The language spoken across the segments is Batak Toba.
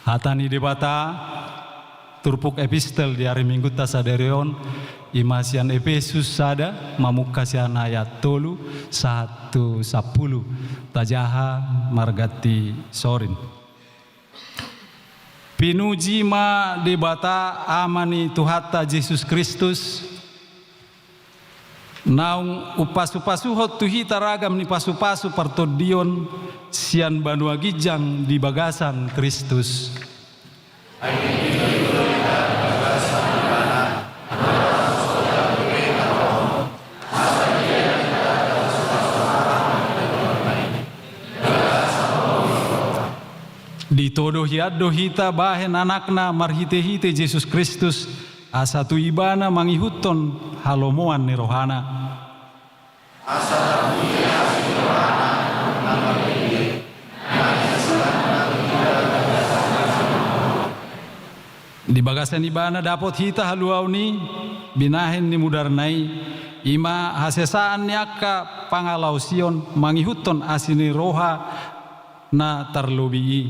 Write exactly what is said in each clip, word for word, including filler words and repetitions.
Hata ni Debata, turpuk epistel di ari Minggunta sadari on, i ma sian Epesus sada, mamungka sian ayat tolu sahat tu sampulu. Tajaha marganti sorin. Pinuji ma Debata, Ama ni Tuhanta Jesus Kristus, naung umpasupasuhon tu hita ragam ni pasupasu partondion sian banua ginjang di bagasan Kristus. Ditodo hian do hita bahen anakna marhitehite Jesus Kristus, asa tu ibana mangihuthon halomoan ni rohana. Di bagasan ibana dapot hita haluaon i, binahen ni mudarna i, i ma hasesaan ni angka pangalaosion mangihuthon asi ni roha na tarlobi i.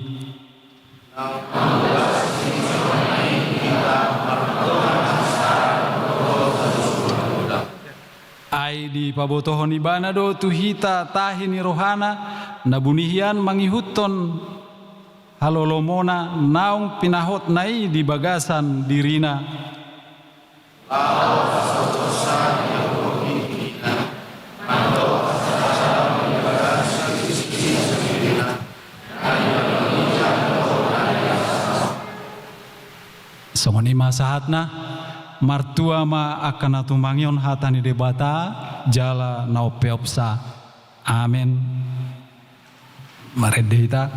Ai dipabotohon ibana do tu hita tahi ni rohana, na buni hian mangihuthon halolomona naung pinahotna i di bagasan dirina. Songon i ma sahatna, martua ma angka na tumangihon hata ni Debata jala na umpeopsa. Amen. Marende hita.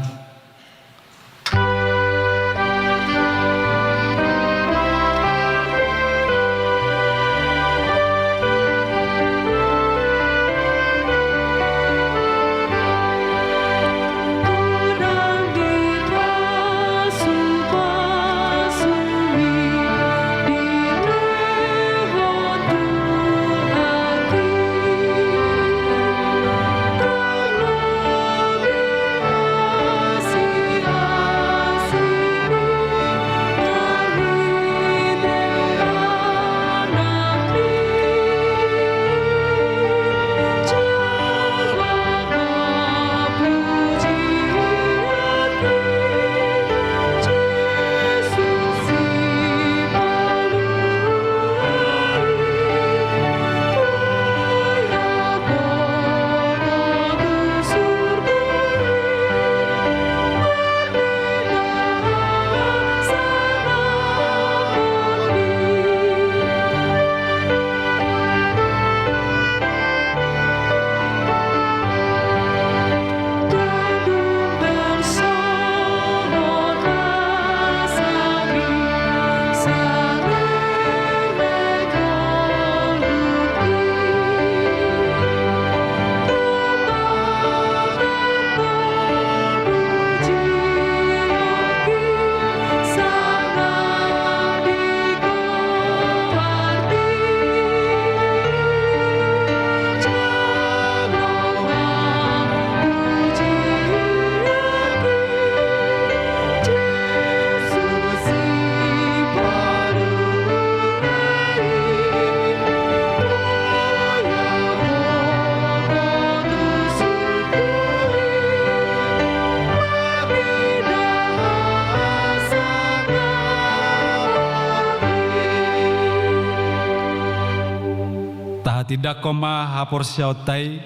Tahatindangkon ma haporseaonta i,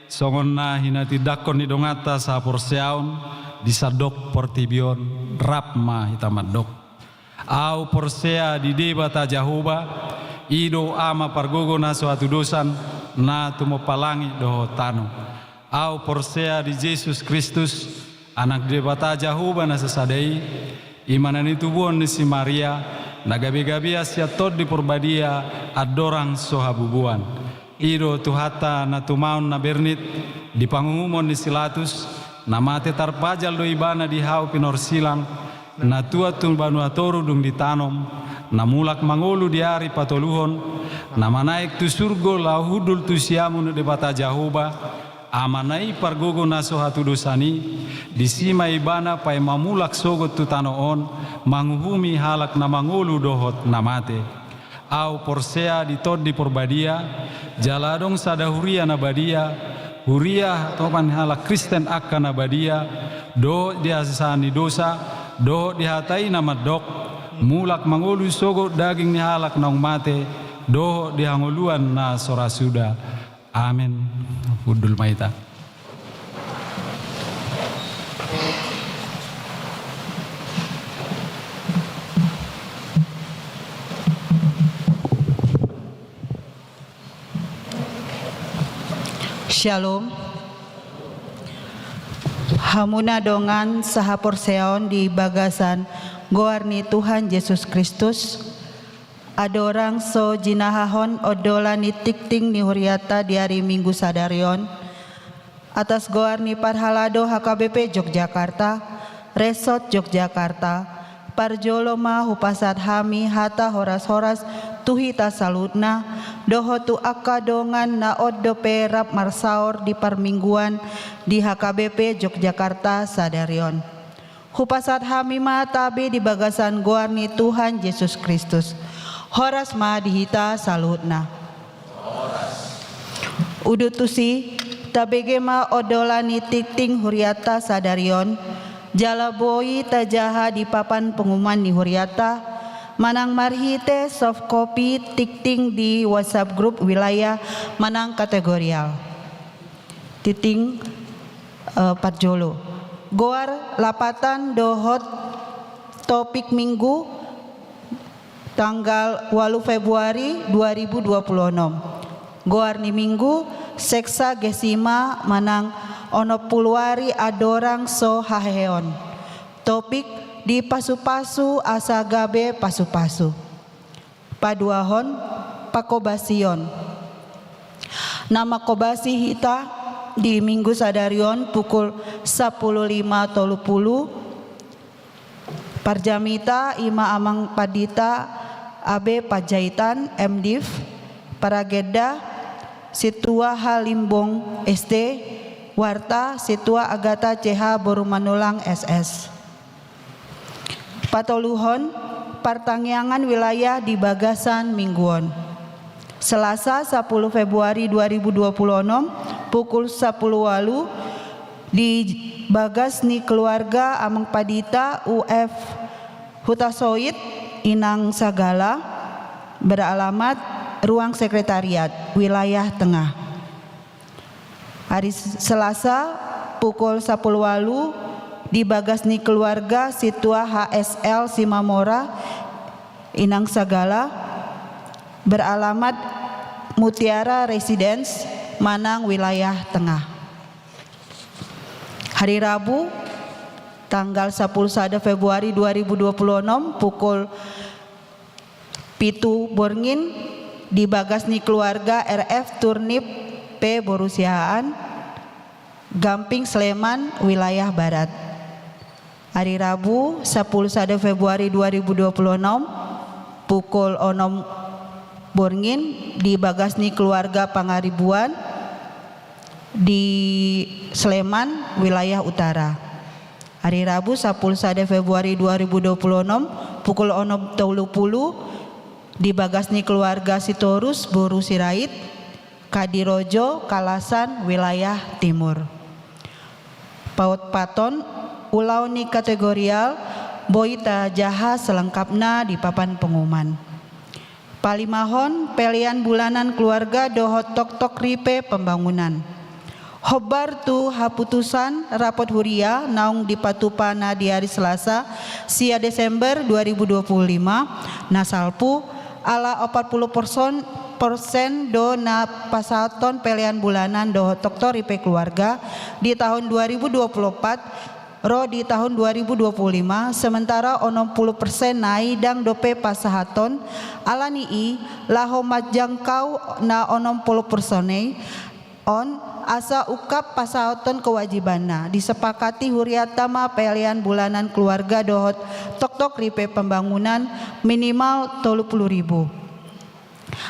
songon na hinatindangkon ni donganta sahaporseaon di sandok portibi on. Rap ma hita mandok. Ahu porsea di Debata Jahowa, i do Ama pargogo na so hatudosan, na tumompa langit dohot tano. Ahu porsea di Jesus Kristus, Anak Debata Jahowa na sasada i, i ma na nitubuhon ni si Maria, na gabe-gabean sian Tondi Porbadia, andorang so habubuan. I do Tuhanta na tumaon na bernit di panguhumon ni si Latus, na mate tarpajal do Ibana di hau pinorsilang, na tuat tu banua toru dung ditanom, na mulak mangolu di ari patoluhon, na manaek tu surgo laho hundul tu siamun ni Debata Jahowa, Amana i pargogo na so hatudosan i, disi ma ibana paima mulak sogot tu tano on, manguhumi halak na mangolu dohot na mate. Ahu porsea di Tondi Porbadia, jala adong sada huria na badia, huria topan halak Kristen angka na badia, dohot di hasesaan ni dosa, dohot di hata i na mandok, mulak mangolu sogot daging ni halak naung mate, dohot di hangoluan na so ra suda. Amen. Hundul ma hita. Shalom. Hamuna dongan sahaporseaon di bagasan goar ni Tuhan Jesus Kristus, andorang so jinahahon ondolan ni tingting ni hurianta di ari Minggu sadari on, atas goar ni parhalado H K B P Yogyakarta, Resort Yogyakarta, parjolo ma hupasahat hami hata horas-horas tu hita saluhutna, dohot tu angka dongan na on dope rap marsaor di parmingguan di H K B P Yogyakarta sadari on. Hupasahat hami ma tabe di bagasan goar ni Tuhan Jesus Kristus. Horas ma di hita saluhutna. Udut tusi, tabege ma ondolan ni tingting hurianta sadari on, jala boi tajaha di papan pengumuman ni hurianta, manang marhite soft copy tingting di WhatsApp grup wilayah manang kategorial. Tingting, eh, parjolo. Goar lapatan dohot topik Minggu tanggal ualu Februari dua ribu dua puluh enam. Goar ni Minggu, Sexagesima manang onom pulu ari andorang so haheheon. Topik, dipasu-pasu asa gabe pasu-pasu. Paduahon, pangkobasion. Na mangkobasi hita di Minggu sadari on pukul sampulu lima tolu pulu, parjamita i ma Amang Pandita A B Panjaitan, M Div, paragenda Sintua H Limbong, S T, warta Sintua Agatha C H boru Manullang, S S. Patoluhon, partangiangan wilayah di bagasan Minggu on. Selasa, sampulu Februari dua ribu dua puluh enam, pukul sampulu ualu, di bagas ni keluarga Amang Pandita U F Hutasoit, Inang Sagala, beralamat ruang sekretariat, wilayah tengah. Hari Selasa, pukul sampulu ualu, di bagas ni keluarga Sintua H S L Simamora, Inang Sagala, beralamat Mutiara Residence, Manang, wilayah tengah. Hari Rabu, tanggal sampulu sada Februari dua ribu dua puluh enam, pukul pitu borngin, di bagas ni keluarga R F Turnip P boru Siahaan, Gamping, Sleman, wilayah barat. Hari Rabu, sampulu sada Februari dua ribu dua puluh enam, pukul onom borngin, di bagas ni keluarga Pangaribuan di Sleman, wilayah utara. Hari Rabu, sampulu sada Februari dua ribu dua puluh enam, pukul onom tolu pulu, di bagas ni keluarga Sitorus boru Sirait, Kadirojo, Kalasan, wilayah timur. Paotpaton, ulaon ni kategorial, boi tajaha selengkapna di papan pengumuman. Palimahon, pelean bulanan keluarga dohot toktok ripe pembangunan. Hombar tu haputusan rapot huria naung dipatupa na di ari Selasa, sia Desember dua ribu dua puluh lima, na salpu, ala opat pulu persen, persen do na pasahathon pelean bulanan dohot toktok ripe keluarga di tahun dua ribu dua puluh empat, ro di tahun dua ribu dua puluh lima, sementara onom pulu persen nai ndang dope pasahathon. Ala ni i, laho manjangkau na onom pulu persen i on, asa ungkap pasahathon kewajibanna, disepakati hurianta ma pelean bulanan keluarga dohot toktok ripe pembangunan minimal tolu pulu ribu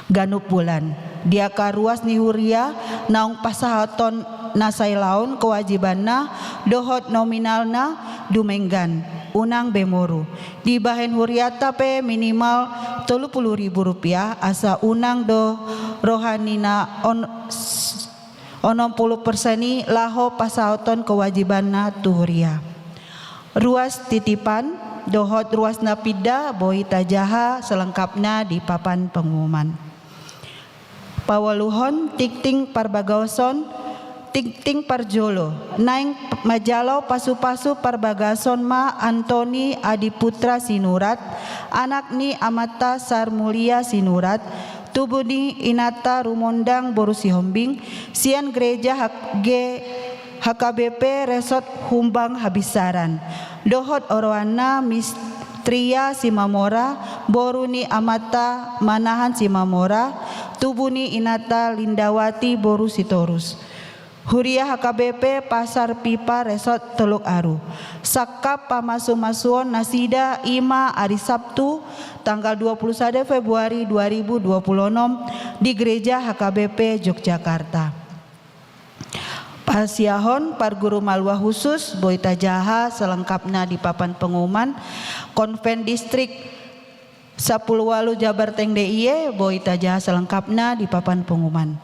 ganup bulan. Di angka ruas ni huria naung pasahathon na sailaon kewajibanna dohot nominalna dumenggan, unang be moru. Dibahen hurianta pe minimal tolu pulu ribu rupiah, asa unang do roha ni na on-, onom pulu persen i laho pasaothon kewajibanna tu huria. Ruas titipan dohot ruas na pinda boi tajaha selengkapna di papan pengumuman. Paualuhon, tingting parbagason, tingting parjolo. Naeng manjalo pasupasu parbagason ma Antoni Adiputra Sinurat, anak ni amanta Sarmulia Sinurat, tubu ni inanta Rumondang boru Sihombing, sian gereja H-, G-, H K B P Resort Humbang Habinsaran, dohot oroanna Mistria Simamora, boru ni amanta Manahan Simamora, tubu ni inanta Lindawati boru Sitorus. Huria H K B P Pasar Pipa Resort Teluk Aru. Sangkap pamasumasuon nasida i ma ari Sabtu, tanggal dua puluh sada Februari dua ribu dua puluh onom, di Gereja H K B P Yogyakarta. Pasiahon parguru malua husus boi tajaha selengkapna di papan pengumuman. Konven Distrik sampulu ualu Jabar Teng D I E boi tajaha selengkapna di papan pengumuman.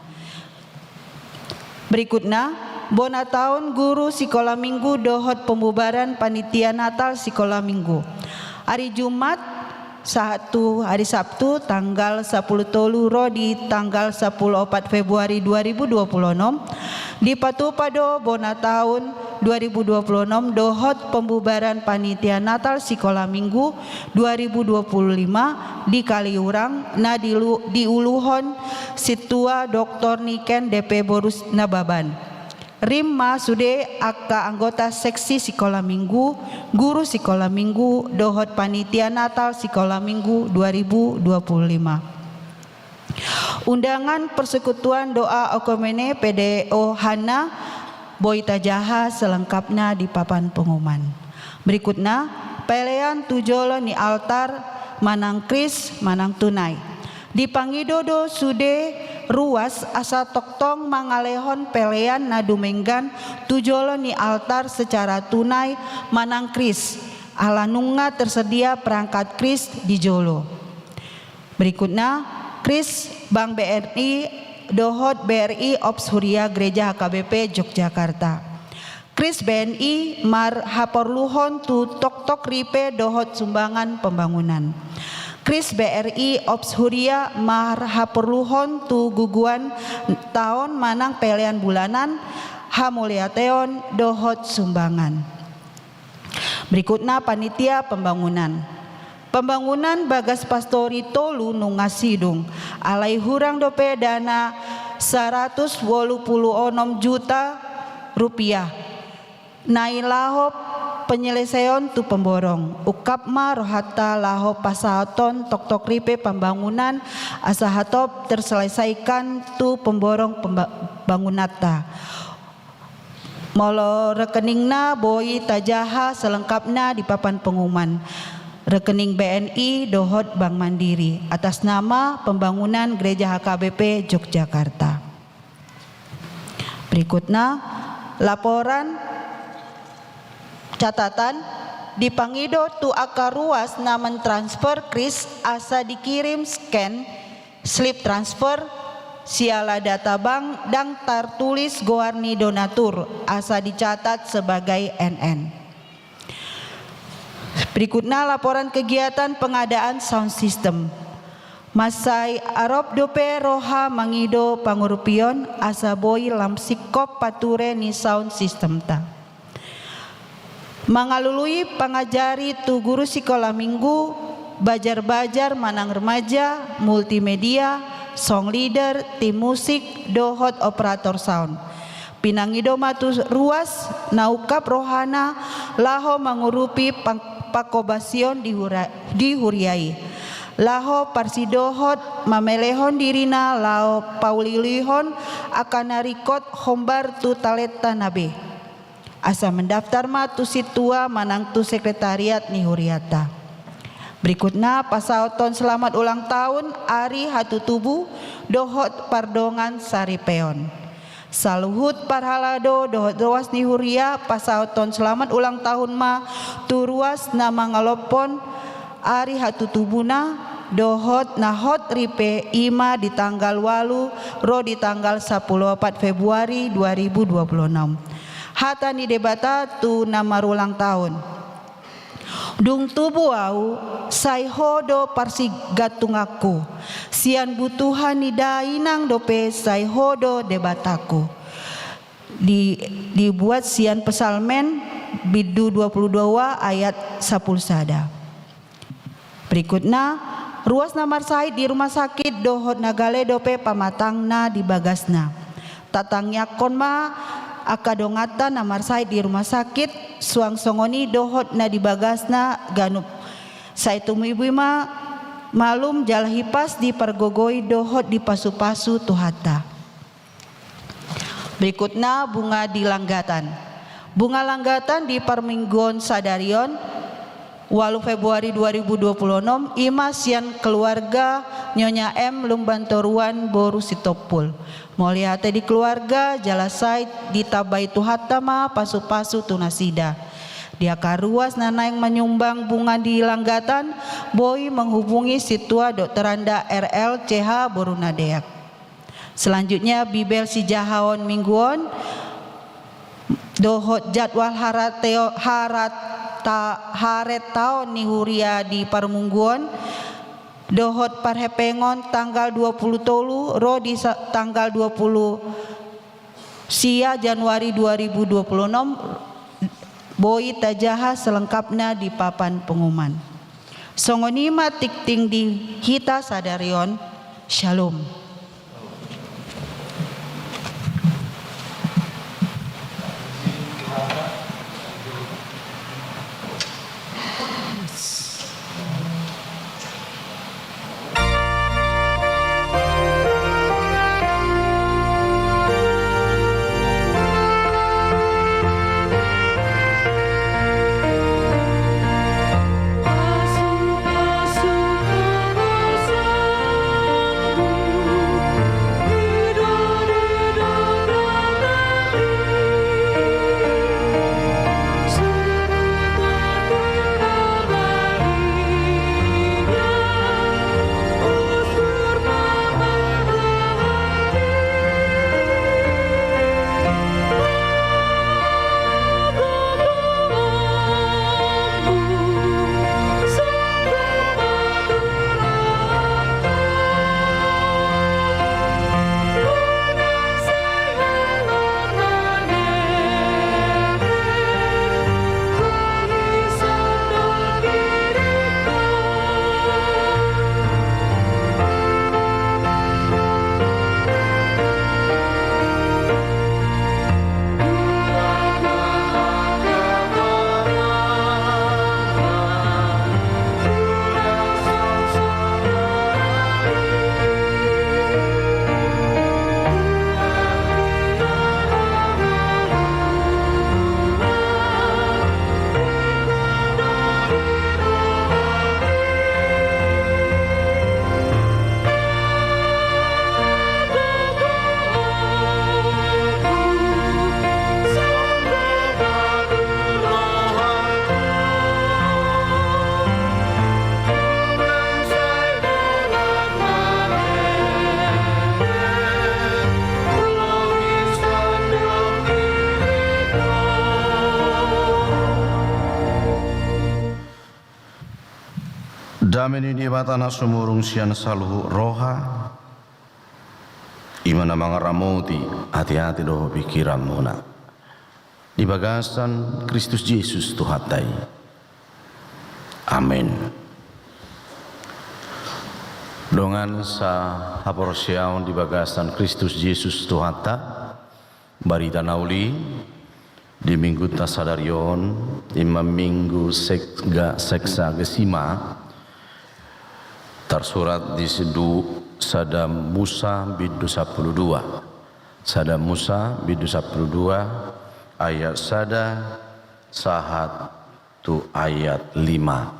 Berikutna, bona taon guru sikola minggu dohot pembubaran panitia Natal sikola minggu. Ari Jumat, sahat tu ari Sabtu, tanggal sampulu tolu ro di tanggal sampulu opat Februari dua ribu dua puluh onom, dipatupa do bona taon dua ribu dua puluh onom dohot pembubaran panitia Natal sikola minggu dua ribu dua puluh lima di Kaliurang, na dilu-, diuluhon Sintua Doktor Niken D P boru Nababan. Rim ma sude angka anggota seksi sikola minggu, guru sikola minggu, dohot panitia Natal sikola minggu dua ribu dua puluh lima. Undangan Persekutuan Doa Oikumene P D O Hanna boi tajaha selengkapna di papan pengumuman. Berikutna, pelean tu jolo ni altar manang kris manang tunai. Dipangido do sude ruas asa tongtong mangalehon pelean na dumenggan tu jolo ni altar secara tunai manang kris, ala nunga tersedia perangkat kris di jolo. Berikutna, kris Bank B R I dohot B R I Ops Huria Gereja H K B P Yogyakarta. Kris B N I marhaporluhon tu toktok ripe dohot sumbangan pembangunan. Kris B R I Ops Huria marhaporluhon tu guguan taon manang pelean bulanan, hamauliateon dohot sumbangan. Berikutna, panitia pembangunan. Pembangunan bagas pastori tolu nunga sidung, alai hurang dope dana saratus ualu pulu onom juta rupiah na i laho penyelesaion tu pemborong. Ungkap ma rohanta laho pasahathon toktok ripe pembangunan asa hatop terselesaikan tu pemborong pemba-, bangunanta. Molo rekeningna boi tajaha selengkapna di papan pengumuman. Rekening B N I dohot Bank Mandiri atas nama Pembangunan Gereja H K B P Yogyakarta. Berikutna, laporan catatan dipangido tu angka ruas na mentransfer kris asa dikirim scan slip transfer, siala data bank ndang tartulis goar ni donatur, asa dicatat sebagai N N. Berikutna, laporan kegiatan pengadaan sound system. Mansai arop dope roha mangido pangurupion asa boi lam singkop pature ni sound systemta. Mangalului pangajari tu guru sikola minggu, bajar-bajar manang remaja, multimedia, song leader, tim musik, dohot operator sound. Pinangido ma tu ruas na ungkap rohana laho mangurupi pang-, pangkobasion di hura-, di huria i. Laho parsidohot mamelehon dirina laho paulihon angka na ringkot hombar tu talenta na be. Asa mendaftar ma tu sintua manang tu sekretariat ni huriata. Berikutna, pasahathon selamat ulang tahun, ari hatutubu, dohot pardongan saripeon. Saluhut parhalado dohot ruas ni huria pasahathon selamat ulang tahun ma tu ruas na mangalophon ari hatutubuna dohot na hot ripe, i ma di tanggal ualu ro di tanggal sampulu opat Februari dua ribu dua puluh enam. Hata ni Debata tu na marulang tahun. Dung tubu ahu, sai Ho do parsigantunganku. Sian butuha ni dainang dope sai Ho do Debatangku. Di, dibuat sian Psalmen bindu dua pulu dua ayat sampulu sada. Berikutna, ruas na marsahit di rumah sakit dohot na gale dope pamatangna di bagasna. Tatangiangkon ma angka donganta na marsahit di rumah sakit, suang songon i dohot na di bagasna ganup. Sai tumubui ma malum jala hipas dipargogoi dohot dipasupasu Tuhanta. Berikutna, bunga di langgatan. Bunga langgatan di parmingguon sadari on, ualu Februari dua ribu dua puluh enam, i ma sian keluarga Nyonya M Lumbantoruan boru Sitompul. Mauliate di keluarga, jala sai ditambai Tuhanta ma pasupasu tu nasida. Di angka ruas na naeng manyumbang bunga di langgatan, boi menghubungi Sintua Dokter Anda R L C H boru Nadeak. Selanjutnya, Bibel sijahaon minggu on dohot jadwal harateo-, harata-, haretaon ni huria di parmingguon dohot parhepengon tanggal dua pulu tolu ro di sa-, tanggal dua pulu sia Januari dua ribu dua puluh enam, boi tajaha selengkapna di papan pengumuman. Songon i ma tingting di hita sadari on. Shalom. Dame ni Debata na sumurung sian saluhut roha, i ma na mangaramoti ateate dohot pingkiranmuna di bagasan Kristus Jesus Tuhanta i. Amen. Dongan sahaporseaon di bagasan Kristus Jesus Tuhanta, barita na uli di minggunta sadari on, i ma minggu sek-, ga-, Sexagesima, tarsurat di sidu Sada Musa bindu sampulu dua. Sada Musa bindu sampulu dua ayat sada sahat tu ayat lima.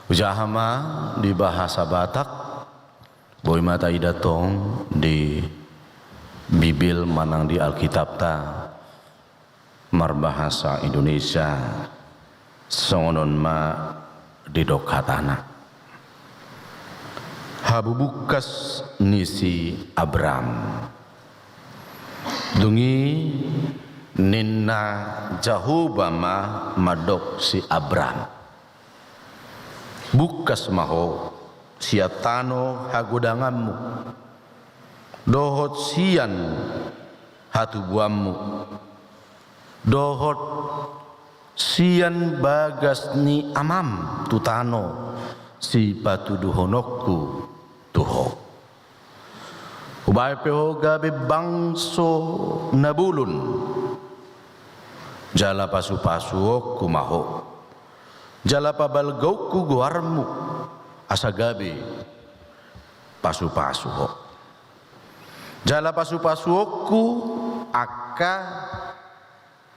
Hujaha ma di bahasa Batak, boi ma taida tong di Bibil manang di Alkitabta marbahasa Indonesia, songon on ma didok hatana. Habubungkas ni si Abram. Dung i ninna Jahowa ma mandok si Abram: Bungkas ma ho sian tano hagodanganmu, dohot sian hatubuanmu, dohot sian bagas ni amam tu tano sipatuduhononku tu ho. Hubahen pe ho gabe bangso na bolon, jala pasupasuonku ma ho, jala pabalgaonku goarmu, asa gabe pasupasu ho. Jala pasupasuonku angka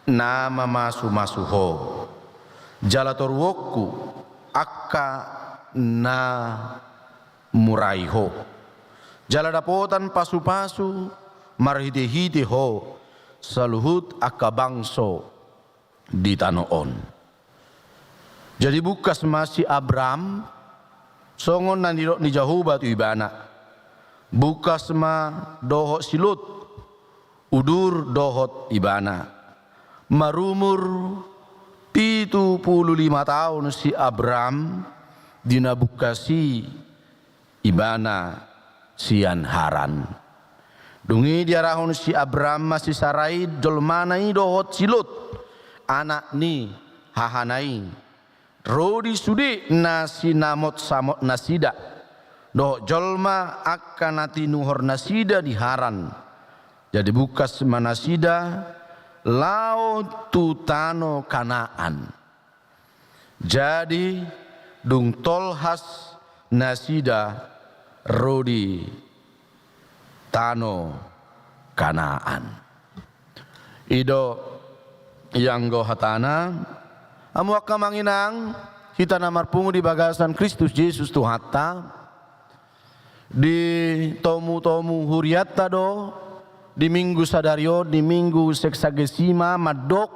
na mamasumasu ho, jala toruonku angka na murai ho, jala dapotan pasupasu marhitehite ho saluhut angka bangso di tano on. Jadi bungkas ma si Abram, songon na nidok ni Jahowa tu ibana. Bungkas ma dohot si Lot, udur dohot ibana. Marumur pitu pulu lima taon si Abram di na bungkas i ibana sian Haran. Dung i diarahon si Abram ma si Sarai jolmana i dohot si Lot, anak ni hahana i, ro di sude na sinamotsamot nasida dohot jolma angka na tinuhor nasida di Haran. Jadi bungkas ma nasida laho tu tano Kanaan. Jadi dung tolhas nasida ro di tano Kanaan. I do ianggo hatana, hamu angka amang inang, hita na marpungu di bagasan Kristus Jesus Tuhanta, di tomutomu hurianta do, di Minggu sadari on, di Minggu Sexagesima, mandok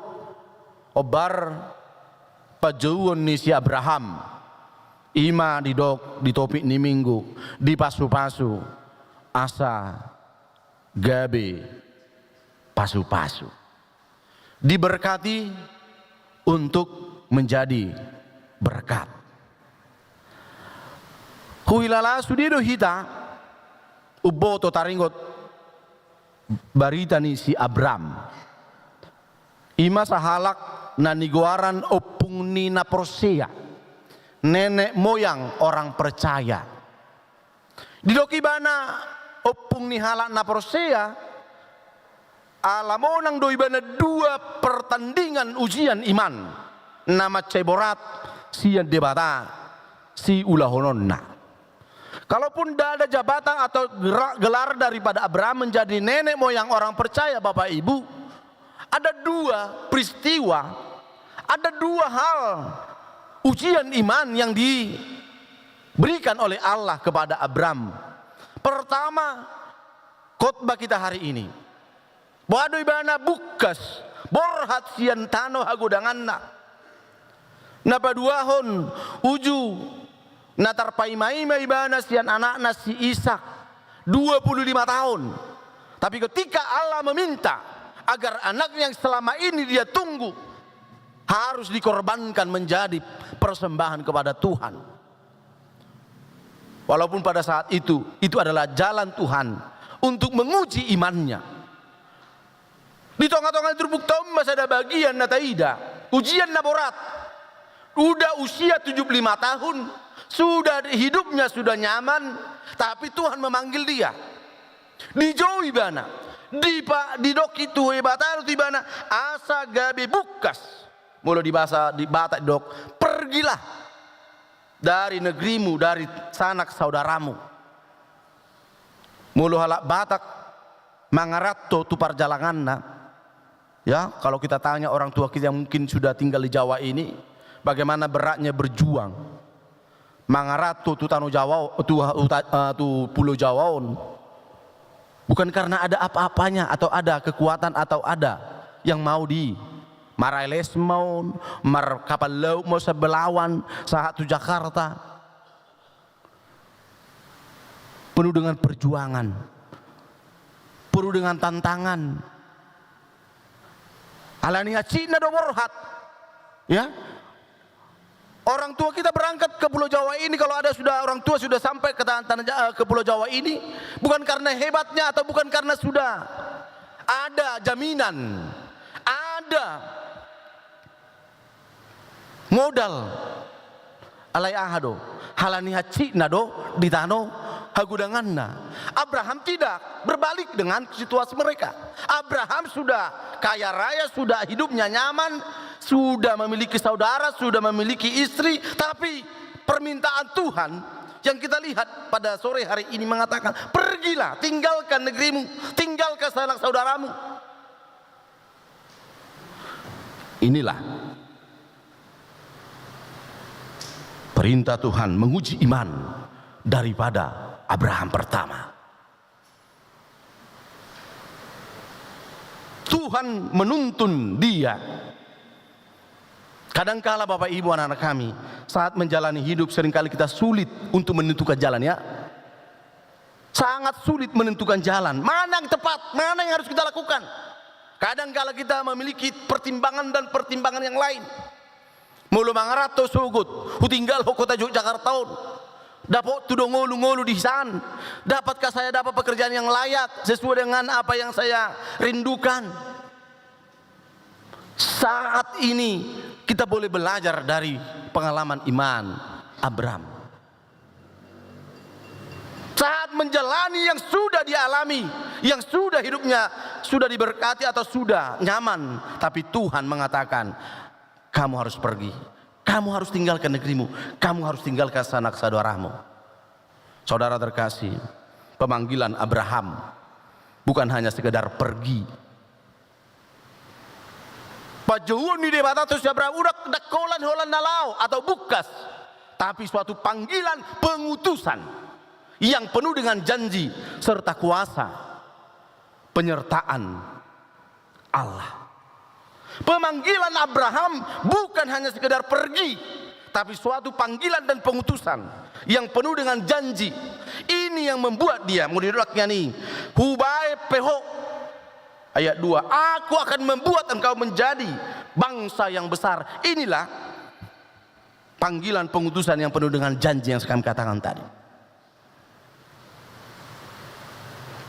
hombar panjouon ni si Abraham. I ma didok di topik ni Minggu, dipasupasu asa gabe pasupasu. Diberkati untuk menjadi berkat. Huhilala sude do hita, umboto taringot barita ni si Abram. I ma sahalak na nigoaran ompung ni na porsea, nenek moyang orang percaya. Didok ibana ompung ni halak na porsea, ala monang do ibana dua pertandingan ujian iman na mansai borat sian Debata siulahononna. Kalaupun tidak ada jabatan atau gera-, gelar daripada Abraham menjadi nenek moyang orang percaya, Bapak Ibu, ada dua peristiwa, ada dua hal ujian iman yang diberikan oleh Allah kepada Abraham. Pertama, khotbah kita hari ini. Boha do ibana? Bungkas, borhat sian tano hagodanganna. Na paduahon, uju na tarpaimaima ibana sian anakna si Ishak, dua puluh lima tahun. Tapi ketika Allah meminta agar anaknya yang selama ini dia tunggu harus dikorbankan menjadi persembahan kepada Tuhan. Walaupun pada saat itu, itu adalah jalan Tuhan untuk menguji imannya. Di tongatonga ni turpukta on ma sada bagian na taida, ujian na borat. Sudah usia tujuh puluh lima tahun, sudah hidupnya sudah nyaman, tapi Tuhan memanggil dia. Dijou ibana, dipa-, didok tu Debata tu ibana, asa gabe bungkas. Molo di bahasa di Batak didok, pergilah dari negerimu, dari sanak saudaramu. Molo halak Batak mangaranto tu parjalanganna. Ya, kalau kita tanya orang tua kita yang mungkin sudah tinggal di Jawa ini, bagaimana beratnya berjuang mangaranto tu tano Jawa, tu, tu, eh, tu Pulo Jawa on. Bukan karena ada apa-apanya atau ada kekuatan atau ada yang mau di Maraeles mau, markapal laut mau sebelawan, sahat tu Jakarta. Penuh dengan perjuangan, penuh dengan tantangan. Alani hansit na do borhat. Ya. Orang tua kita berangkat ke Pulau Jawa ini, kalau ada sudah orang tua sudah sampai ke tanah, tanah Ja-, ke Pulau Jawa ini, bukan karena hebatnya atau bukan karena sudah ada jaminan, ada modal. Alai aha do? Alani hansitna do di tano hagodanganna. Abraham tidak berbalik dengan situasi mereka. Abraham sudah kaya raya, sudah hidupnya nyaman, sudah memiliki saudara, sudah memiliki istri, tapi permintaan Tuhan yang kita lihat pada sore hari ini mengatakan, "Pergilah, tinggalkan negerimu, tinggalkan sanak saudaramu." Inilah perintah Tuhan menguji iman daripada Abraham pertama. Tuhan menuntun dia. Kadangkala Bapak Ibu anak-anak kami, saat menjalani hidup seringkali kita sulit untuk menentukan jalan, ya. Sangat sulit menentukan jalan. Mana yang tepat, mana yang harus kita lakukan. Kadangkala kita memiliki pertimbangan dan pertimbangan yang lain. Molo mangaranto sogot, hutinggalhon kota Yogyakarta on. Dapothu do ngolu-ngolu di san. Dapatkah saya dapat pekerjaan yang layak sesuai dengan apa yang saya rindukan? Saat ini kita boleh belajar dari pengalaman iman Abram. Saat menjalani yang sudah dialami, yang sudah hidupnya sudah diberkati atau sudah nyaman, tapi Tuhan mengatakan, "Kamu harus pergi, kamu harus tinggalkan negerimu, kamu harus tinggalkan sanak saudaramu." Saudara terkasih, pemanggilan Abraham bukan hanya sekedar pergi. Panjouon ni Debata tu si Abraham, unang dang holan-holan na laho atau bungkas, tapi suatu panggilan pengutusan yang penuh dengan janji serta kuasa penyertaan Allah. Pemanggilan Abraham bukan hanya sekedar pergi, tapi suatu panggilan dan pengutusan yang penuh dengan janji. Ini yang membuat dia, molo didok nian i, "Hubaen pe ho." Ayat dua, "Aku akan membuat engkau menjadi bangsa yang besar." Inilah panggilan pengutusan yang penuh dengan janji yang kami katakan tadi.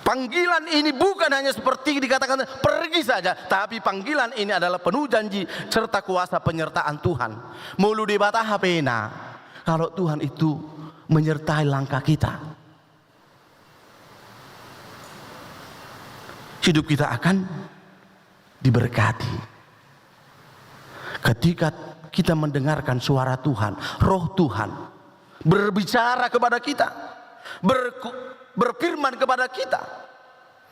Panggilan ini bukan hanya seperti dikatakan pergi saja, tapi panggilan ini adalah penuh janji serta kuasa penyertaan Tuhan. Molo Debata hape na, kalau Tuhan itu menyertai langkah kita, hidup kita akan diberkati. Ketika kita mendengarkan suara Tuhan, Roh Tuhan berbicara kepada kita, berku-, berfirman kepada kita.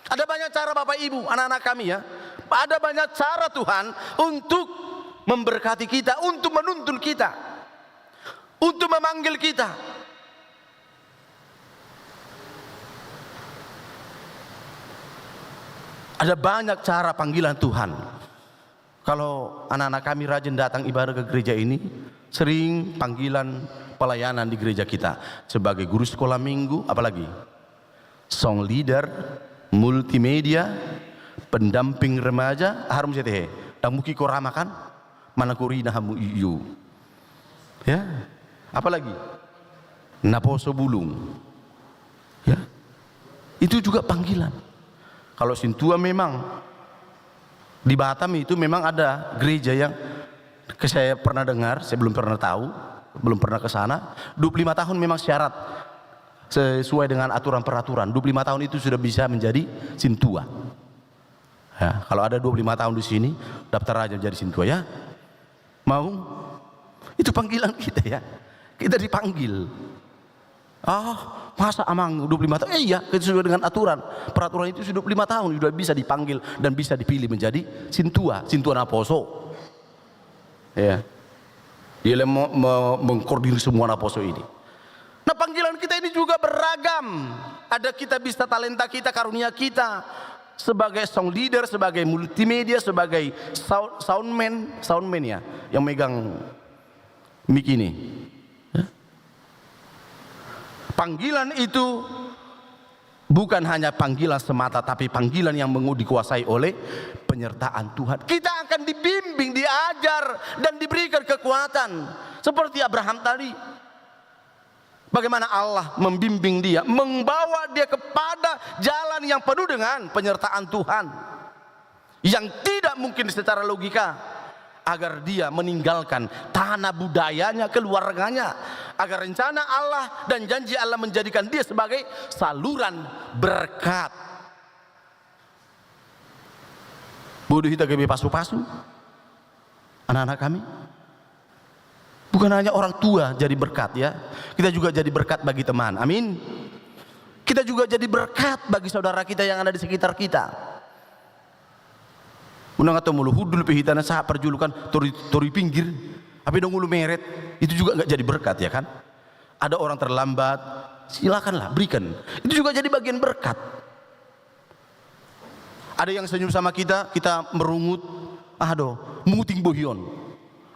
Ada banyak cara, Bapak Ibu, anak-anak kami, ya. Ada banyak cara Tuhan untuk memberkati kita, untuk menuntun kita, untuk memanggil kita. Ada banyak cara panggilan Tuhan. Kalau anak-anak kami rajin datang ibadah ke gereja ini, sering panggilan pelayanan di gereja kita. Sebagai guru sekolah minggu, apalagi song leader, multimedia, pendamping remaja, harum sete he. Dang mungkin korama kan? Mana korina hamu iyo. Ya. Apalagi? Naposo bulung. Ya. Itu juga panggilan. Kalau sintua memang di Batam itu memang ada gereja yang ke-, saya pernah dengar, saya belum pernah tahu, belum pernah ke sana, dua puluh lima tahun memang syarat sesuai dengan aturan peraturan. Dua puluh lima tahun itu sudah bisa menjadi sintua. Ya, kalau ada dua puluh lima tahun di sini, daftar aja menjadi sintua ya. Mau? Itu panggilan kita ya. Kita dipanggil. Ah, masa amang dua puluh lima tahun? Eh, iya, kita sesuai dengan aturan. Peraturan itu sudah dua puluh lima tahun sudah bisa dipanggil dan bisa dipilih menjadi sintua, sintua naposo. Ya. Dia yang me-, me-, mengkoordinir semua naposo ini. Nah, panggilan kita ini juga beragam. Ada kita bisa talenta kita, karunia kita sebagai song leader, sebagai multimedia, sebagai sound, soundman, soundman ya, yang megang mic ini. Ya. Panggilan itu bukan hanya panggilan semata, tapi panggilan yang mengu-, dikuasai oleh penyertaan Tuhan. Kita akan dibimbing, diajar, dan diberikan kekuatan. Seperti Abraham tadi. Bagaimana Allah membimbing dia, membawa dia kepada jalan yang penuh dengan penyertaan Tuhan. Yang tidak mungkin secara logika, agar dia meninggalkan tanah budayanya, keluarganya, agar rencana Allah dan janji Allah menjadikan dia sebagai saluran berkat. Bodo hita gabe pasu-pasu, anak-anak kami. Bukan hanya orang tua jadi berkat ya, kita juga jadi berkat bagi teman. Amin. Kita juga jadi berkat bagi saudara kita yang ada di sekitar kita. Unang atau molo hundul pe hita na sahat parjulukan toru, toru pinggir, tapi dung olo meret, itu juga nggak jadi berkat ya kan? Ada orang terlambat, silakanlah berikan. Itu juga jadi bagian berkat. Ada yang senyum sama kita, kita merungut, ah do, muting bohion.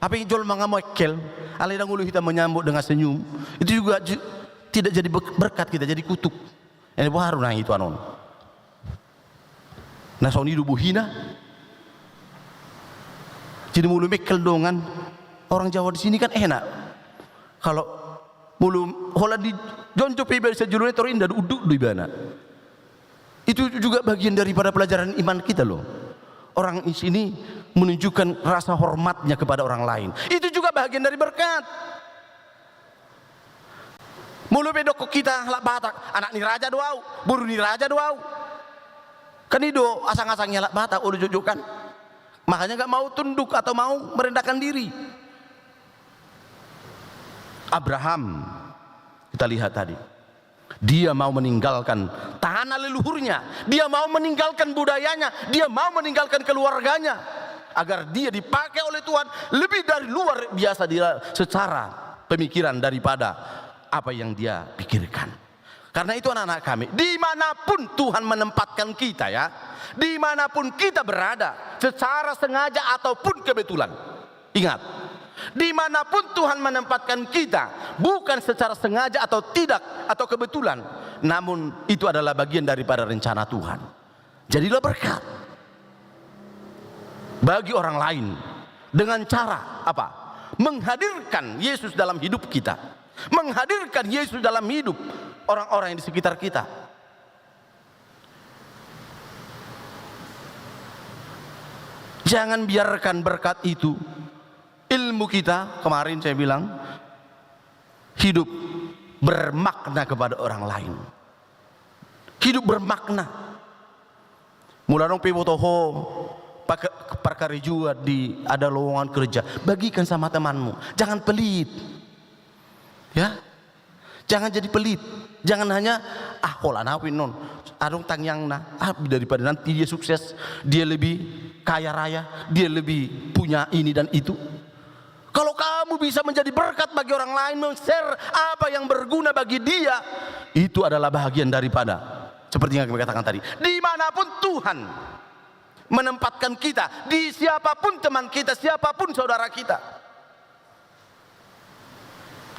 Tapi jolma nga mekkel, alai dung olo hita menyambut dengan senyum, itu juga ju-, tidak jadi ber-, berkat kita, jadi kutuk. Ini baru nang itu anon. Na songon i do bohina. Jadi molo mekkel dongan, orang Jawa di sini kan enak. Kalau molo holan dijonjong pe ibana sian jolo ni, toru inda do unduk do ibana. Itu juga bagian daripada pelajaran iman kita loh. Orang di sini menunjukkan rasa hormatnya kepada orang lain. Itu juga bagian dari berkat. Molo pe dokkon hita halak Batak, anak ni raja do au, boru ni raja do au. Kan i do asang-asang ni halak Batak, olo jotjot kan. Makanya nggak mau tunduk atau mau merendahkan diri. Abraham, kita lihat tadi, dia mau meninggalkan tanah leluhurnya, dia mau meninggalkan budayanya, dia mau meninggalkan keluarganya, agar dia dipakai oleh Tuhan lebih dari luar biasa di, secara pemikiran daripada apa yang dia pikirkan. Karena itu, anak-anak kami, dimanapun Tuhan menempatkan kita ya, dimanapun kita berada, secara sengaja ataupun kebetulan, ingat, dimanapun Tuhan menempatkan kita, bukan secara sengaja atau tidak, atau kebetulan, namun itu adalah bagian daripada rencana Tuhan. Jadilah berkat bagi orang lain dengan cara apa? Menghadirkan Yesus dalam hidup kita. Menghadirkan Yesus dalam hidup orang-orang yang di sekitar kita. Jangan biarkan berkat itu, ilmu kita, kemarin saya bilang, hidup bermakna kepada orang lain. Hidup bermakna. Molo adong pe iboto ho paka-, parkarejoan di, ada lowongan kerja, bagikan sama temanmu. Jangan pelit. Ya. Jangan jadi pelit. Jangan hanya, ah, holan au pe non. Adong tangiangna. Ah, daripada nanti dia sukses, dia lebih kaya raya, dia lebih punya ini dan itu. Kalau kamu bisa menjadi berkat bagi orang lain, men-share apa yang berguna bagi dia, itu adalah bahagian daripada, seperti yang kami katakan tadi, dimanapun Tuhan menempatkan kita, di siapapun teman kita, siapapun saudara kita,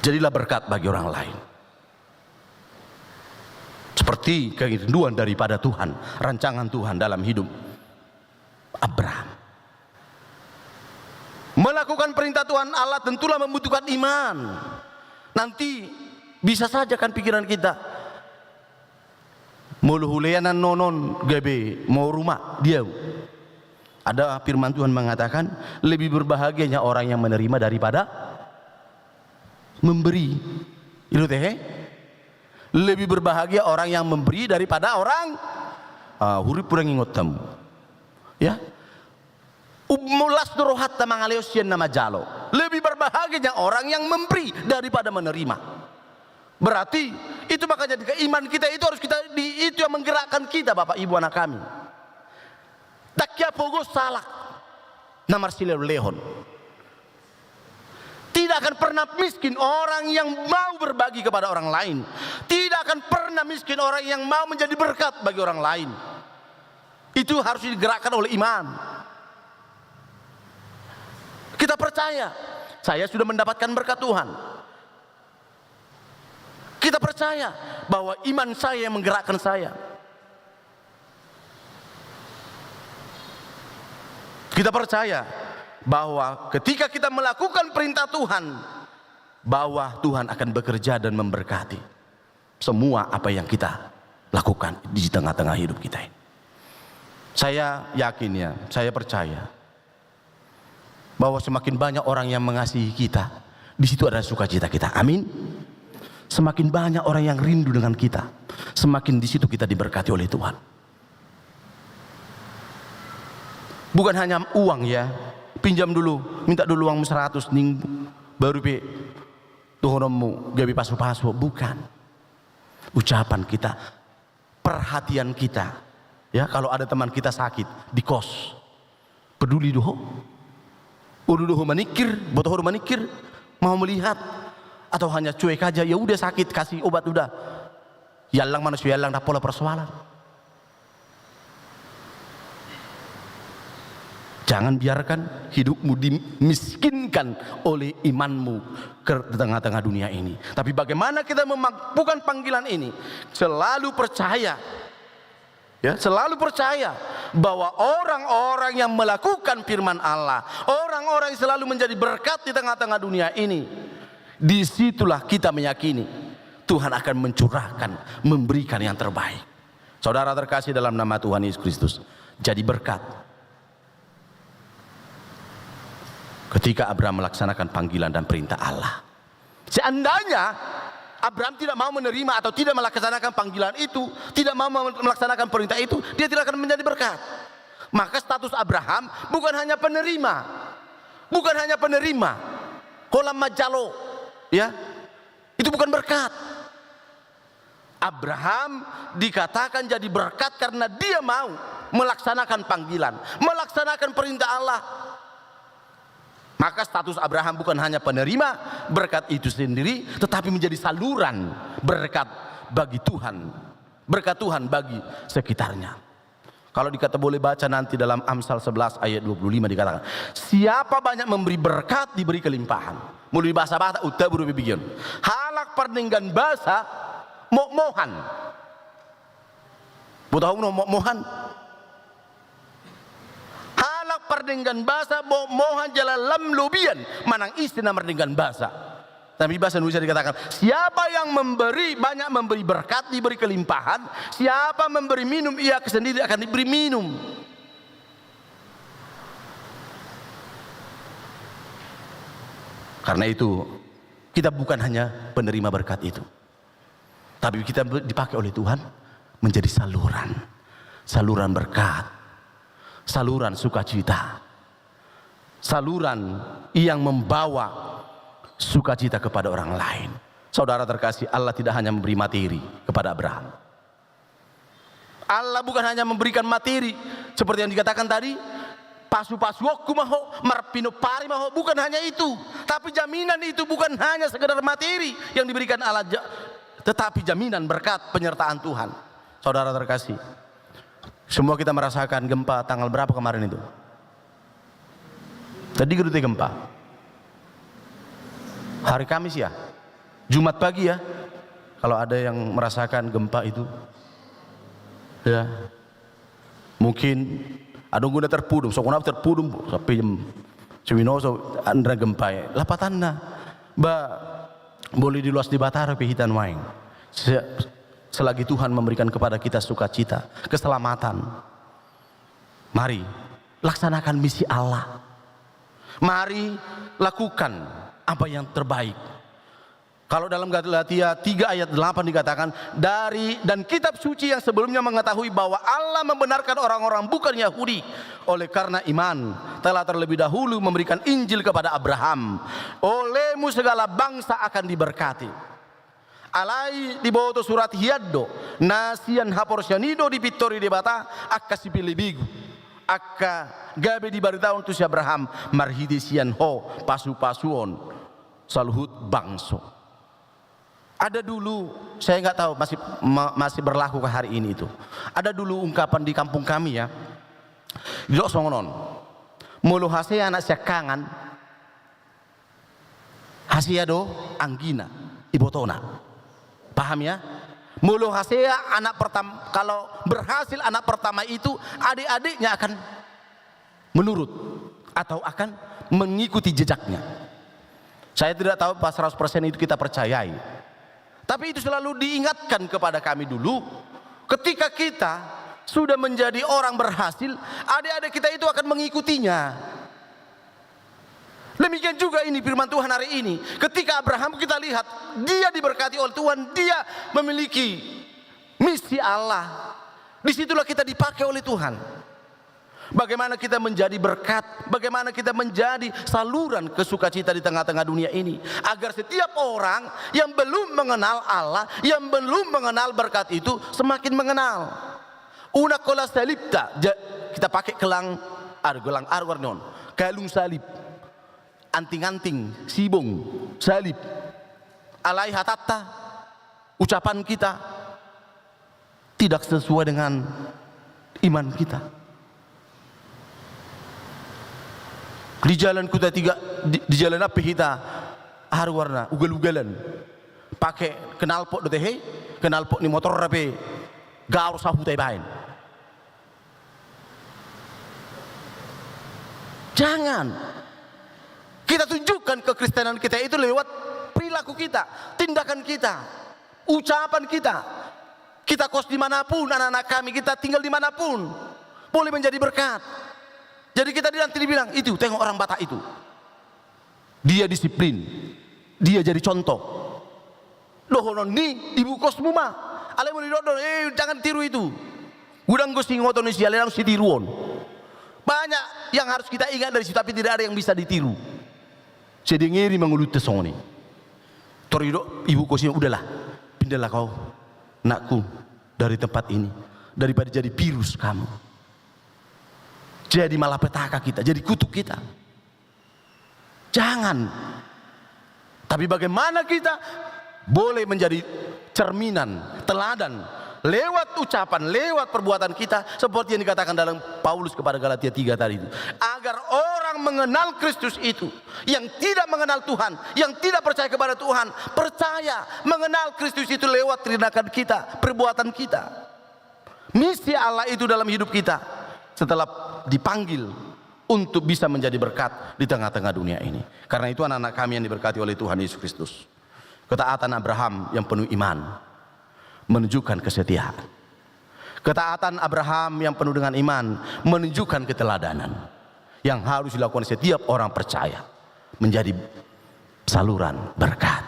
jadilah berkat bagi orang lain. Seperti kerinduan daripada Tuhan, rancangan Tuhan dalam hidup Abraham. Melakukan perintah Tuhan Allah tentulah membutuhkan iman. Nanti bisa saja kan pikiran kita, molo hulehon annon gabe moru ma di au. Ada firman Tuhan mengatakan, lebih berbahagianya orang yang menerima daripada memberi. Ido tehe? Lebih berbahagia orang yang memberi daripada orang, ah, hurip hurang ingot hamu. Ya. Um, las do rohanta mangalehon sian na manjalo. Lebih berbahagianya orang yang memberi daripada menerima. Berarti itu makanya di-, iman kita itu harus kita di-, itu yang menggerakkan kita, Bapak Ibu anak kami. Dang hea pogos halak na marsilehonlehon. Tidak akan pernah miskin orang yang mau berbagi kepada orang lain. Tidak akan pernah miskin orang yang mau menjadi berkat bagi orang lain. Itu harus digerakkan oleh iman. Kita percaya, saya sudah mendapatkan berkat Tuhan. Kita percaya bahwa iman saya yang menggerakkan saya. Kita percaya bahwa ketika kita melakukan perintah Tuhan, bahwa Tuhan akan bekerja dan memberkati semua apa yang kita lakukan di tengah-tengah hidup kita ini. Saya yakin, ya, saya percaya bahwa semakin banyak orang yang mengasihi kita, di situ ada sukacita kita. Amin. Semakin banyak orang yang rindu dengan kita, semakin di situ kita diberkati oleh Tuhan. Bukan hanya uang, ya, pinjam dulu, minta dulu uangmu seratus, ning baru pe dohononmu gabe pasu-pasu, bukan. Ucapan kita, perhatian kita. Ya, kalau ada teman kita sakit di kos, peduli do ho? Olo do ho maningkir, boto ho do maningkir, mau melihat? Atau hanya cuek aja, ya udah sakit, kasih obat udah. Iallang ma na so iallang, ndang pola persoalan. Jangan biarkan hidupmu dimiskinkan oleh imanmu ke tengah-tengah dunia ini. Tapi bagaimana kita memampukan panggilan ini? Selalu percaya. Ya, selalu percaya bahwa orang-orang yang melakukan firman Allah, orang-orang yang selalu menjadi berkat di tengah-tengah dunia ini, disitulah kita meyakini Tuhan akan mencurahkan, memberikan yang terbaik. Saudara terkasih dalam nama Tuhan Yesus Kristus, jadi berkat ketika Abraham melaksanakan panggilan dan perintah Allah. Seandainya Abraham tidak mau menerima atau tidak melaksanakan panggilan itu, tidak mau melaksanakan perintah itu, dia tidak akan menjadi berkat. Maka status Abraham bukan hanya penerima, bukan hanya penerima, holan manjalo, ya, itu bukan berkat. Abraham dikatakan jadi berkat karena dia mau melaksanakan panggilan, melaksanakan perintah Allah. Maka status Abraham bukan hanya penerima berkat itu sendiri, tetapi menjadi saluran berkat bagi Tuhan, berkat Tuhan bagi sekitarnya. Kalau dikata boleh baca nanti dalam Amsal sebelas ayat dua puluh lima dikatakan, "Siapa banyak memberi berkat, diberi kelimpahan." Molo di bahasa Batak, untabu do begitu. Halak pardenggan basa, mohmohan. Boto hamu na mohmohan? Halak pardenggan basa, mohmohan jala lam lobian manang ise na mardenggan basa. Tapi bahasa Indonesia dikatakan, siapa yang memberi, banyak memberi berkat, diberi kelimpahan. Siapa memberi minum, ia sendiri akan diberi minum. Karena itu, kita bukan hanya penerima berkat itu, tapi kita dipakai oleh Tuhan menjadi saluran, saluran berkat, saluran sukacita, saluran yang membawa sukacita kepada orang lain. Saudara terkasih, Allah tidak hanya memberi materi kepada Abraham. Allah bukan hanya memberikan materi, seperti yang dikatakan tadi, pasu-pasuonku ma ho, marpinompari ma ho, bukan hanya itu. Tapi jaminan itu bukan hanya sekedar materi yang diberikan Allah, ja-, tetapi jaminan berkat penyertaan Tuhan. Saudara terkasih, semua kita merasakan gempa tanggal berapa kemarin itu? Tadi gedute gempa. Hari Kamis ya? Jumat pagi ya? Kalau ada yang merasakan gempa itu. Ya. Mungkin adong do na terpudum, songon au terpudum, sampe jam suino so andra gempa i. Lapatanna, ba, boi diloas Debata dope hita nuaeng. Se-, selagi Tuhan memberikan kepada kita sukacita, keselamatan. Mari, laksanakan misi Allah. Mari, lakukan apa yang terbaik. Kalau dalam Galatia tiga ayat delapan dikatakan, dari, dan kitab suci yang sebelumnya mengetahui bahwa Allah membenarkan orang-orang bukan Yahudi oleh karena iman, telah terlebih dahulu memberikan Injil kepada Abraham. Olehmu segala bangsa akan diberkati. Alai diboto surat hian do, na sian haporseaon i do dipintori Debata angka sipillit begu, angka gabe dibaritahon tu si Abraham marhite sian ho pasu-pasuon saluhut bangso. Ada dulu, saya nggak tahu masih ma-, masih berlaku ke hari ini itu. Ada dulu ungkapan di kampung kami ya. Didok songon on. Molo hasea anak siangkangan, hasea do anggina, ibotona. Paham ya? Molo hasea anak pertama, kalau berhasil anak pertama itu, adik-adiknya akan menurut atau akan mengikuti jejaknya. Saya tidak tahu apa seratus persen itu kita percayai. Tapi itu selalu diingatkan kepada kami dulu, ketika kita sudah menjadi orang berhasil, adik-adik kita itu akan mengikutinya. Demikian juga ini firman Tuhan hari ini. Ketika Abraham kita lihat, dia diberkati oleh Tuhan, dia memiliki misi Allah. Disitulah kita dipakai oleh Tuhan. Bagaimana kita menjadi berkat, bagaimana kita menjadi saluran ke sukacita di tengah-tengah dunia ini. Agar setiap orang yang belum mengenal Allah, yang belum mengenal berkat itu, semakin mengenal. Unang holan salipta, ja-, kita pakai kelang, aduh, kelang aruar non, kalung salib, anting-anting, sibong, salib. Alai hatanta, ucapan kita tidak sesuai dengan iman kita. Di jalan kuta tiga, di, di jalan ape hita aruarna, ugal-ugalan. Pake knalpot do tehe, knalpot ni motor ape, gaor sahuta ibaen. Jangan. Kita tunjukkan kekristenan kita itu lewat perilaku kita, tindakan kita, ucapan kita. Kita kos di mana pun, anak-anak kami, kita tinggal di mana pun, boleh menjadi berkat. Jadi kita nanti dibilang, "Itu, tengok orang Batak itu. Dia disiplin. Dia jadi contoh." Dohonon ni ibu kosmu ma. Alai molo didok do, "Eh, jangan tiru itu. Godang do singoto ni si ale, laos sitiruon." Banyak yang harus kita ingat dari situ, tapi tidak ada yang bisa ditiru. Sai dengeri ma ngolunta songon i. Tor didok ibu kosmu, "Udahlah, pindahlah kau, nakku, dari tempat ini. Daripada jadi virus kamu. Jadi malapetaka kita, jadi kutuk kita." Jangan. Tapi bagaimana kita boleh menjadi cerminan, teladan, lewat ucapan, lewat perbuatan kita, seperti yang dikatakan dalam Paulus kepada Galatia tiga tadi itu. Agar orang mengenal Kristus itu, yang tidak mengenal Tuhan, yang tidak percaya kepada Tuhan, percaya, mengenal Kristus itu lewat tindakan kita, perbuatan kita. Misi Allah itu dalam hidup kita setelah dipanggil untuk bisa menjadi berkat di tengah-tengah dunia ini. Karena itu, anak-anak kami yang diberkati oleh Tuhan Yesus Kristus, ketaatan Abraham yang penuh iman menunjukkan kesetiaan. Ketaatan Abraham yang penuh dengan iman menunjukkan keteladanan yang harus dilakukan setiap orang percaya menjadi saluran berkat.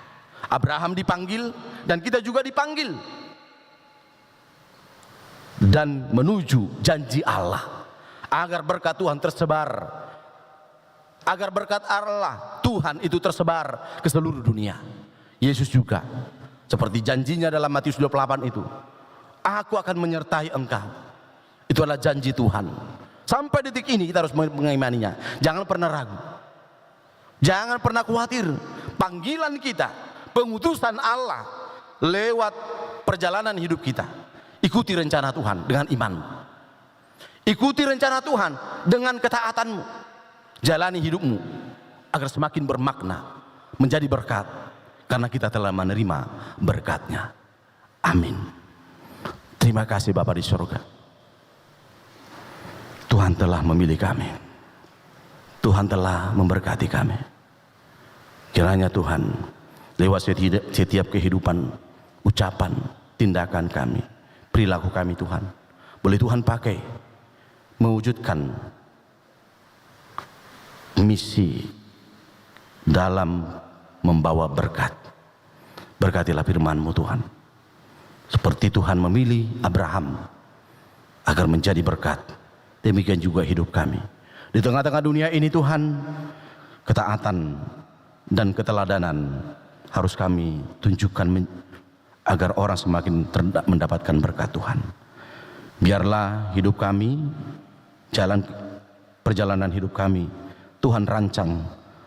Abraham dipanggil dan kita juga dipanggil dan menuju janji Allah, agar berkat Tuhan tersebar, agar berkat Allah Tuhan itu tersebar ke seluruh dunia. Yesus juga, seperti janjinya dalam Matius dua puluh delapan itu, "Aku akan menyertai engkau." Itu adalah janji Tuhan. Sampai detik ini kita harus mengimaninya. Jangan pernah ragu. Jangan pernah khawatir. Panggilan kita, pengutusan Allah lewat perjalanan hidup kita. Ikuti rencana Tuhan dengan iman. Ikuti rencana Tuhan dengan ketaatanmu. Jalani hidupmu agar semakin bermakna, menjadi berkat, karena kita telah menerima berkat-Nya. Amin. Terima kasih, Bapa di sorga. Tuhan telah memilih kami. Tuhan telah memberkati kami. Kiranya Tuhan, lewat seti-, setiap kehidupan, ucapan, tindakan kami, perilaku kami, Tuhan, boleh Tuhan pakai mewujudkan misi dalam membawa berkat. Berkatilah firman-Mu, Tuhan. Seperti Tuhan memilih Abraham agar menjadi berkat, demikian juga hidup kami. Di tengah-tengah dunia ini, Tuhan, ketaatan dan keteladanan harus kami tunjukkan men-, agar orang semakin terda-, mendapatkan berkat Tuhan. Biarlah hidup kami, jalan, perjalanan hidup kami, Tuhan rancang,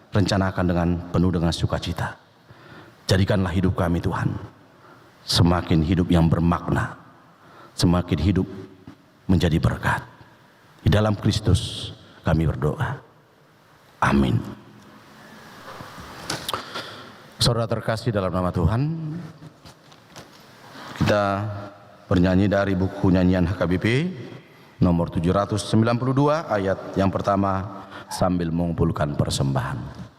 rencanakan dengan penuh dengan sukacita. Jadikanlah hidup kami, Tuhan, semakin hidup yang bermakna, semakin hidup menjadi berkat. Di dalam Kristus kami berdoa. Amin. Saudara terkasih dalam nama Tuhan, kita bernyanyi dari buku nyanyian H K B P nomor tujuh ratus sembilan puluh dua, ayat yang pertama, sambil mengumpulkan persembahan.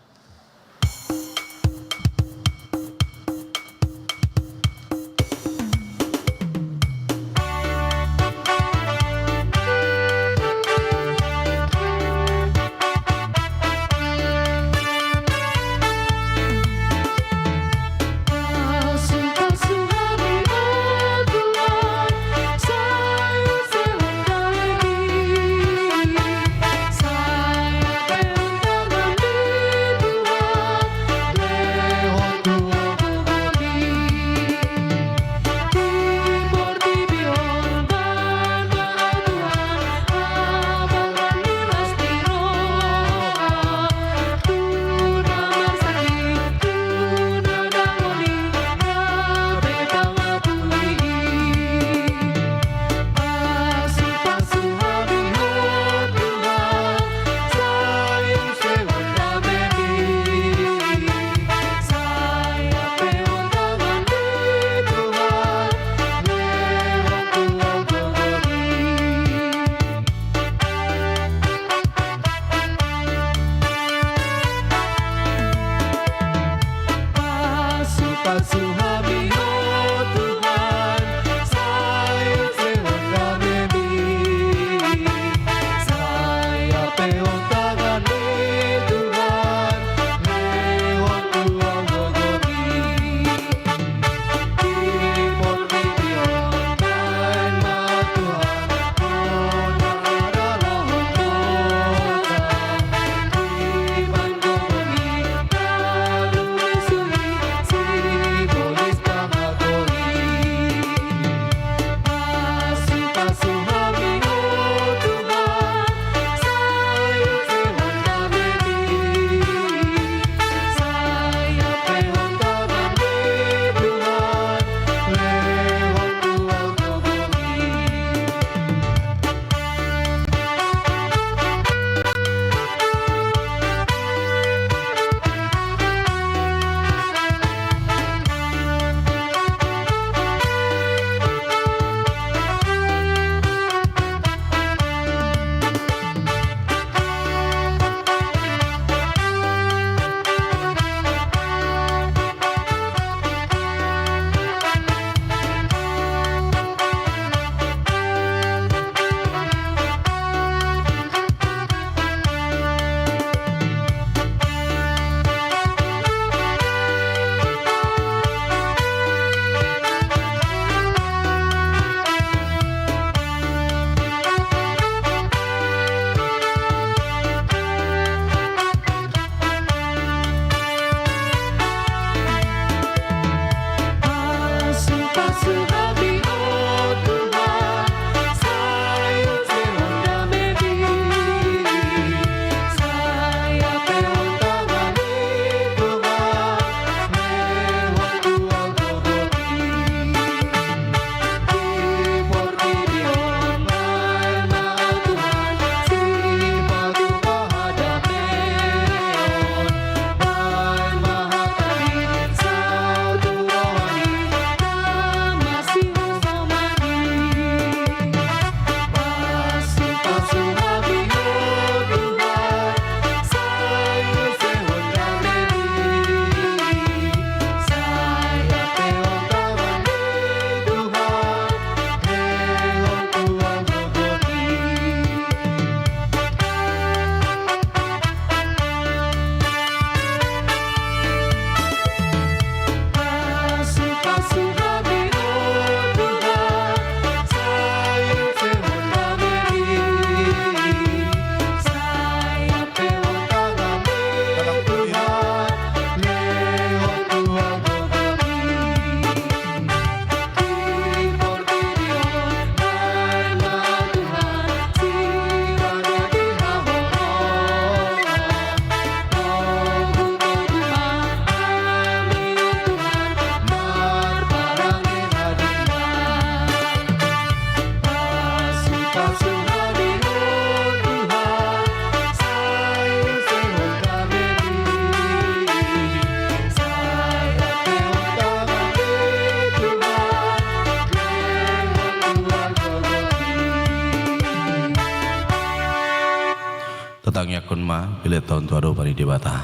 Tangiangkon ma, pilihon tu adopan ni Debata,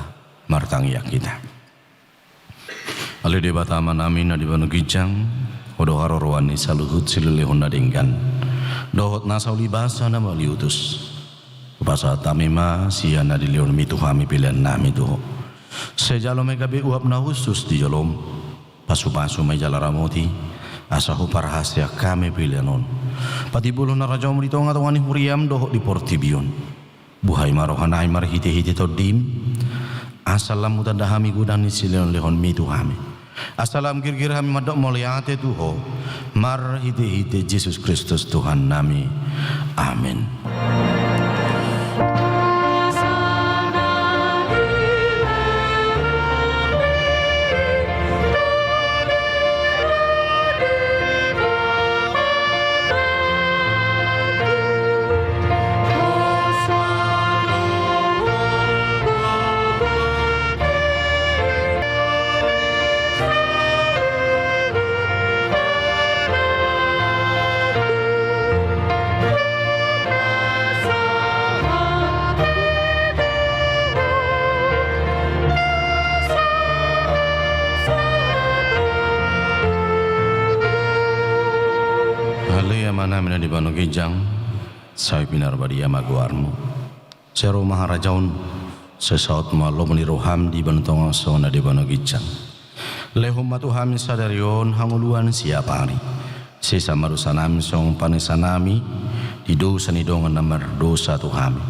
martangiang hita. Ale Debata Amanami na di banua ginjang, Ho do haroroan ni saluhut silehon na denggan dohot na sauli basa na mauliutus. Hupasahat hami ma sian na dilehonMi tu hami pelean nami tu Ho. Sai jalo ma i gabe uap na hushus di joloM. Pasupasu ma i jala ramoti, asa huparhaseang hami pelean on. Patimbulhon harajaonMu di tongatonga ni huriaM dohot di portibi on. Buhai ma rohanami marhitehite TondiM, asa lam hutanda hami godang ni silehonlehonMi tu hami. Asa lam girgir hami mandok mauliate tu Ho, marhitehite Jesus Kristus Tuhannami. Amen. Ale Amanami na di banua ginjang, sai pinarbadia ma goarMu. Sai ro ma harajaonMu, sai saut ma lomo ni rohaM di banua tonga on songon na di banua ginjang. Lehon ma tu hami sadari on hangoluan siapari. Sesa ma dosanami songon panesanami di dosa ni dongan na mardosa tu hami.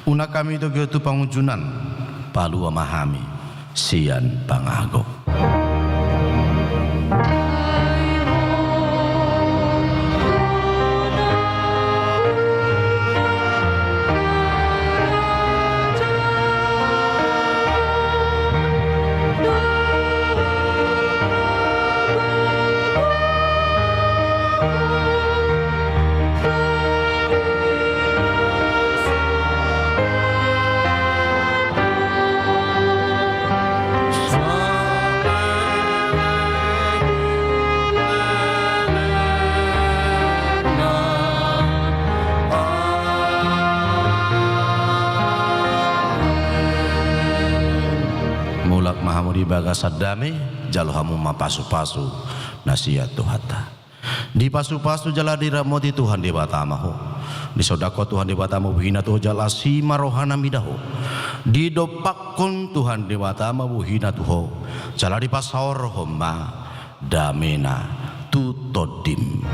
Unang hami togihon tu pangunjunan, palua ma hami sian pangago. Mulak ma hamu di bagasan dame, jalo hamu ma pasupasu na sian Tuhanta. Dipasupasu jala diramoti Tuhan Debata ma ho. Disondangkon Tuhan Debata ma bohina tu ho jala asi ma rohana mida ho. Didompakkon Tuhan Debata ma bohina tu ho jala dipasaorhon ma damena tu tondim.